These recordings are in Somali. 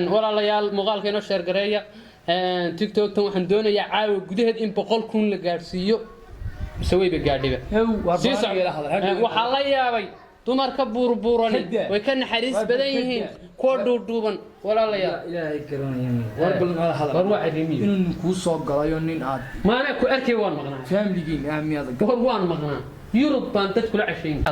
Walaalayaal, muuqaalka inoo share gareeya. TikToktan waxaan doonayaa caawa gudaheed in 100,000 la gaadhsiiyo, mise weyba gaadhiba. War Sii soco. baan hadal. Waxaa la yaabay dumarka buurbuurani Kada. way ka naxariis War badan kada. yihiin kuwa dhuudhuuban, walaalayaal. Ilaahay garanaya. War bal nala hadal. War waa carimiyo. Inuu nin kuu soo galayo, nin aad Maana ku arkay, waan maqnaa. Familigiin ah miyaad? War waan maqnaa, Yurub baan dad kula cashayn.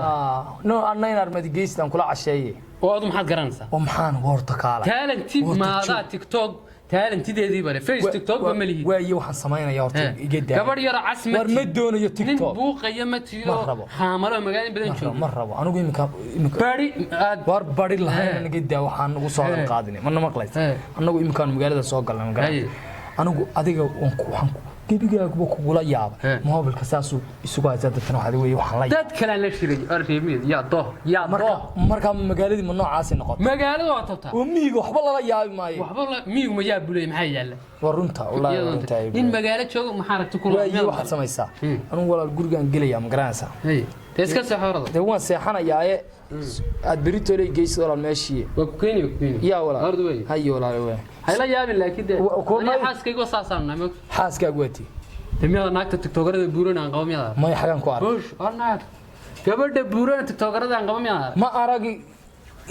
No, anna in armadigeystan kula casheeye. Oo adu maxaad garanaysaa? Oo maxaan horta kaala Talenti Horta maadaa joog. TikTok talentideedii bale, face TikTok ba ma lihi. Waaye, waxaan samaynaya horta iga daa. Gabadh yaro cas ma War ma tihid. doonayo Nin TikTok. buuqaya ma tihido. Ma rabo. Haamalo magaalada badan Ma rabo, joogo. ma rabo anigu imika Bari aad war bari lahayn. Naga daa, waxaan ugu soo hadal qaadinay mana maqlaysa. Annagu iminkaan magaalada soo galnay, ma Haye. garan anigu adiga waan ku waxaan gebigaaguba kugula yaaba. Moobilka saasuu isugu haysaa, dadkana waxaa weeye waxaan la yaaba. Dad kale la shiray arrimid yaa doh yaa Marka doh. Marka magaaladii ma noocaasi noqotay? Magaalada waa tabtaa. Oo miyiga waxba lala yaabi maayo. Waxba la miyigu ma yaa bulay, maxaa yaala? Waa runta, wallaahi waa runta. Nin magaalo joogo maxaa aragti ku Waayi, waxaad samaysaa, anigu walaal gurigaan gelayaa, ma garanaysaa? Hey, dee iska seexorada. Dee waan seexanayaaye, aad beritooley geysid walaal meeshii. Waa ku keeni, waa ku keeni. Yaa walaal. Ordu wey. Haye walaal, wey. Hayla yaabin, laakiin dee Wa- aniga xaaskayga saasaan nahay. Xaaskaagu waa tii? Dee miyada naagta tiktokerada buuran aan qabo miyada? Maya, xagaan ku arag? Bush waa naag gabadha buuran tiktokerada aan qabo miyada? Ma arag,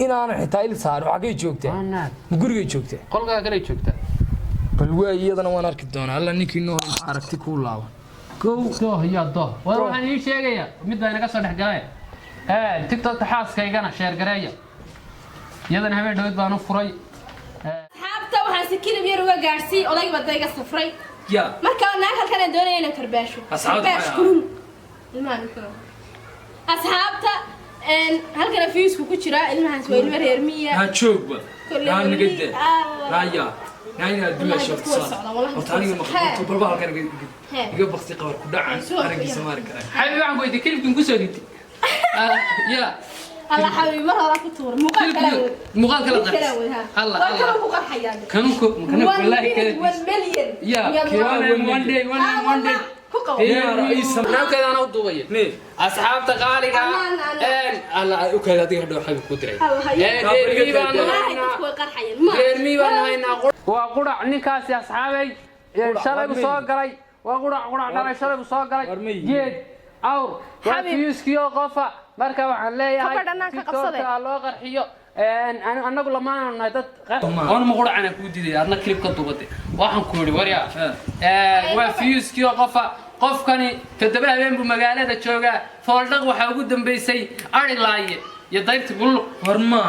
inaanan xitaa il saarin. Xaggay joogtaa? Waa naag. Ma gurigay joogtaa? Qolkaa kale joogtaa. Bal waa iyadana waan arki doonaa. Alla, ninkii noo inta aragti kuu laaban. Gow doh yaa doh. War waxaan ii sheegayaa mid baa inaga soo dhex galay. TikTokta xaaskaygana share gareeya, iyadana habeen dhawed baan u furay. Asxaabta, waxaan si kilib yar uga gaadhsiiyey odayg badayga safray. Ya. Marka naag halkan aan doonaya inaan karbaasho. Asxaabta Karbaash maxay? Kulul ilmahan muxuu halkan fiisku ku jira ilmahaas waa ilmo reer miya. Ha joogba. Kolley Naa naga weli- daa. Allah. Naaya naa inaad Wallahi dumaasho. dadku way socdaan, wallahi horta dadku aniga way socdaan. maqalto balba halkan iga iga bakti qabar ku dhacan Soo aragiisa fiican. maari karaa. Xabibi, waxaan ku weydiiyey kilibkin kusoo ritay ya. Allah, xabiib, mar hore ku tuura muuqaal kala wad. Muuqaal kala Mid kala qarxis. wad, ha. Allah, Waa Allah. kala ku qarxayaan. Kanu ku kanu One wallahi minute, kala 1 million. Ya. Miyaad One day, one Ah, one day. ku qabo. Naagteeda anaa u duubaya. Ne. Asxaabta qaaliga. Amaan, amaan. Alla u kaada adiga hadhow xabiib ku diray. Allah, Reer miyi baanu Wallaahi haynaa. dadku way qarxayaan. Ma- Reer miyi baanu haynaa. Waa qurac ninkaasi, asxaabay. Shalay buu soo galay. Waa qurac, qurac dhalay, shalay buu soo galay. War miyi. Geed awr waa Xabiib. fiyuuskiyo qofa. Marka waxaan leeyahay Kabadh anaa ka qabsaday. TikTok-ta loo qarxiyo. Annagu lamaanu nahay dad oon ma quracana kuu diiday, adna clip ka duubade. Waxaan ku yidhi waryaa, waa fiyuuskiyo qofa. Qofkani 7 habeen buu magaalada joogaa. Fooldhaq waxaa ugu dambeysay ari laaye iyo dayrti bulluq. War ma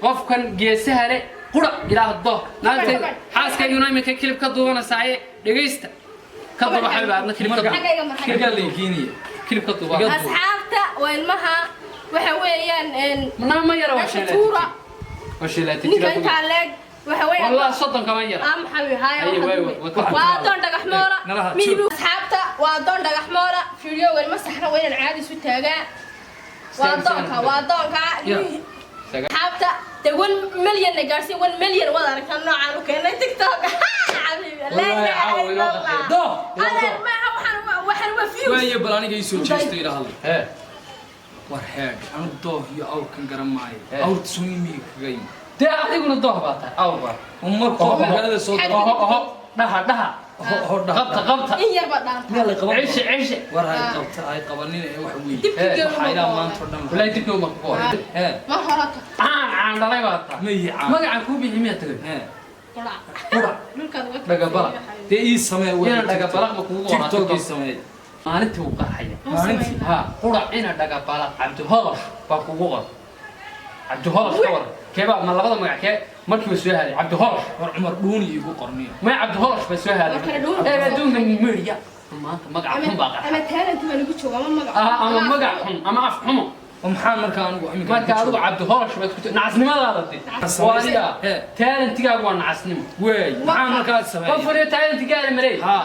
Qofkan geesaha le qura ilaahdo naagtay Gabadh. xaaskayguna iminka kilib ka duubanasaaye. Dhegaysta, ka duuba xabiib, adna kilib ka duuba. Xaggayga mar, xaggayga. Iga leekiinaya. Kilib ka duuba. Asxaabta, waa ilmaha waxa weeyaan Manaa ma yara, waa meesha sheelaatay. Tuura. Waa sheelaatay. Ninka intaa leeg waxa weeyaan Wallah 30 kama yara. Ah, maxaa haaya? Aye, waay, waay, waay. Waa adoon dhagax moola. Nalaha, Miyigu asxaabta, waa adoon dhagax moola. Fiidiyowgan ma saxna, waa inaan caadi isu taagaa. Waa adoonka, waa adoonka. Ya. Asxaabta, de 1 million na gaarsiin, 1 million. Waad aragtaa noocaan u keenay TikTok, xabiibi. Laa Wallahi, ilaaha caawa inoo illa Allah. qarxay. Doh. Adeer, maaha, waxaan waa views. Waaye, bal aniga ii soo jeesto, ila hadla. War heeg, anu dooh iyo awrkan garan maayo. Awrta suni miyiga kaga yimi. Dee adiguna dooh baa tahay, awr baa. Markuu magaalada soo Xagga- Oho oho, dhaha dhaha. Hor dhaha. Qabta qabta. In yar baa dhaanta. Miyaa la qaban? Cishe cishe. War hay qabta, hay qabanin ee wax weeye. Dibka geelu Waxaa ilaa ma maanta oo dhan. Wallahi dibka uma ku hor. Ma horata. Caan caan dhalay baa tahay. Ma ii caan. Magaca kuu bixi miyaa tagay? Qurac. Qurac. Dhulkaad uga Dhagabala. Dee ii samee waa. Ina dhagabalaq ma kugu qoraa? TikTok ii samee. Maalintii uu qarxaya. Maalintii. Ha, qurac ina dhagabalaq Cabdiholosh baa kugu qor. Cabdiholosh ka waran? Keebaa ma labada magac kee markiiba soo haaday? Cabdiholosh. War Cumar Dhuuni iigu qorniyo. May, Cabdiholosh baa soo haaday. War kale dhuuni. Ee adduunka media maanta magac xun baa qarxay. Ama talent baa lagu jooga ama magac. Ah, ama magac xun ama af xumo. Oo maxaa marka anigu iminka Marka adigu Cabdiholosh baad ku nacasnimadaada de waa adiga. Talentigaagu waa nacasnimo. Wey, maxaa markaa sameeyay? Qof waliba talentigaada maley. Ha.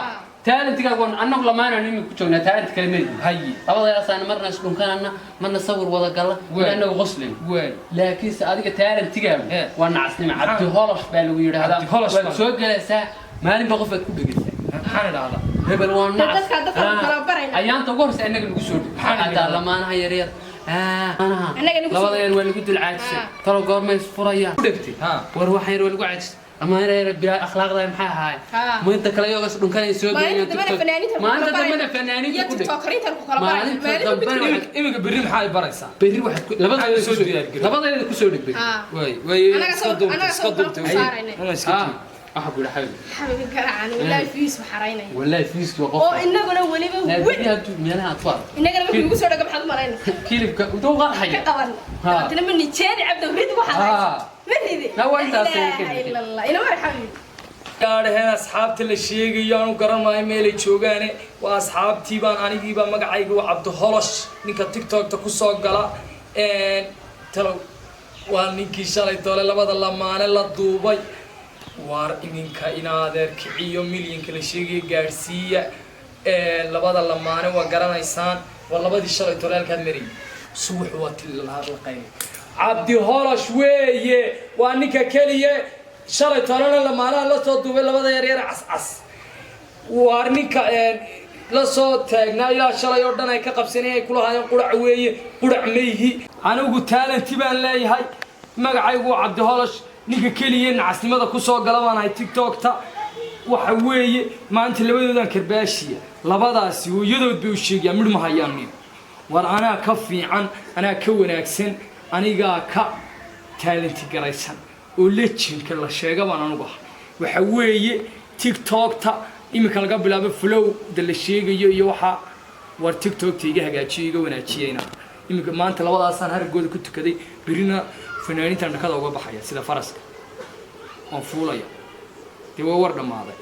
Talentigaagu waa annagu lamaanaan iminka ku joognaa, talent kale melihi. Haye. Labadaydaasaan marna isdhunkanana, marna sawir wada galla. Wey. Annagu qoslin. Wey. Laakiinse adiga talentigaagu waa nacasnimo. Cabdiholosh baa lagu yidhaahdaa. Cabdiholosh Waad baa- soo gelaysaa, maalinba qof baad ku dhegaysaa. Maxaan idhaahdaa? Hebel waa nacas. Dadka kala barayna. Ayaanta ugu horreysa annaga nagu soo dhow Maxaa hataa yidhahdaa? Lamaanaha yaryar. Annaga nagu Labada yar waa lagu dul caajisay. Talo goorma is furayaan ku dhegtay? Ha. War waxan yar waa lagu caajisay ama yar bilaa akhlaaqda maxay ahaay? Maalinta kale iyago is dhunkanay soo Maalinta gelinayaan dambena TikTok. fanaaniinta ku Maalinta kala dambena barayna. fanaaniinta Iyo ku dheg. tiktokerinta ku kala barayna. Maalinta Maalinta dambena Iminka berri maxaa ay baraysaa? Berri waxaad ku labadayda Soo kusoo diyaargarow. Labadayda kusoo dheg berri. Waay waay. Anaga Iska soo- duubtay, anaga iska soo duubtay. kala saarayna. Anaa iska Ah, duubtay. waxa ku dhaxay. Xabibi garacan, wallaahi fiis waxaraynaya. Wallahi fiiski waa qof. Oo inaguna weliba Laakiin weyn. hadduu meelaha aad ku aragto Inagana markii ugu soo dhago maxaad u malaynaysaa? Kilibka uduu qarxaya. Ka qaban. Dabeetana ma nijeedi cabdo rid waxaad haysaa. Ma ridi. Na waa intaas Laa ay ka ilaaha dhigtay. illa Allah. Ina mar xabibi. Gaadhaheen asxaabta la sheegayo aanu garan maayo meelay joogaane. Waa asxaabtii baan anigiibaa, magacayga waa Cabdiholosh, ninka TikTokta kusoo gala. Talow waa ninkii shalay dole labada lamaane la duubay. Waar iminka inaadeer kiciyo milyanka la sheegayo gaadhsiiya. Labada lamaane waa garanaysaan, waa labadii shalay dole halkaad marayay subax waa tilalaad la qayli. Cabdiholosh weeye, waa ninka keliya shalay tolena lamaanaha la soo duubay, labada yaryar cascas. Waar ninka la soo taagnaa ilaa shalay oo dhan ay ka qabsaneen, ay kula haayeen qurac weeye, qurac mayhi. Anigu talenti baan leeyahay, magacaygu waa Cabdiholosh, ninka keliya nacasnimada kusoo gala baan ahay TikTokta. Waxa weeye maanta labadoodan karbaashiya, labadaasi hooyadood bay u sheegayaan midh ma hayaan nin. War anaa ka fiican, anaa ka wanaagsan, anigaa ka talenti garaysan oo legendka la sheega baan anugu ah. Waxa weeye TikTokta iminka laga bilaabo flowda la sheegayo iyo waxaa. War TikTokta iga hagaajiyo, iga wanaajiyeyna. Iminka maanta labadaasaan haragooda ku tukaday, berina fanaaniintan dhakada uga baxaya sida faraska oon fuulaya. Dee waa war dhammaaday.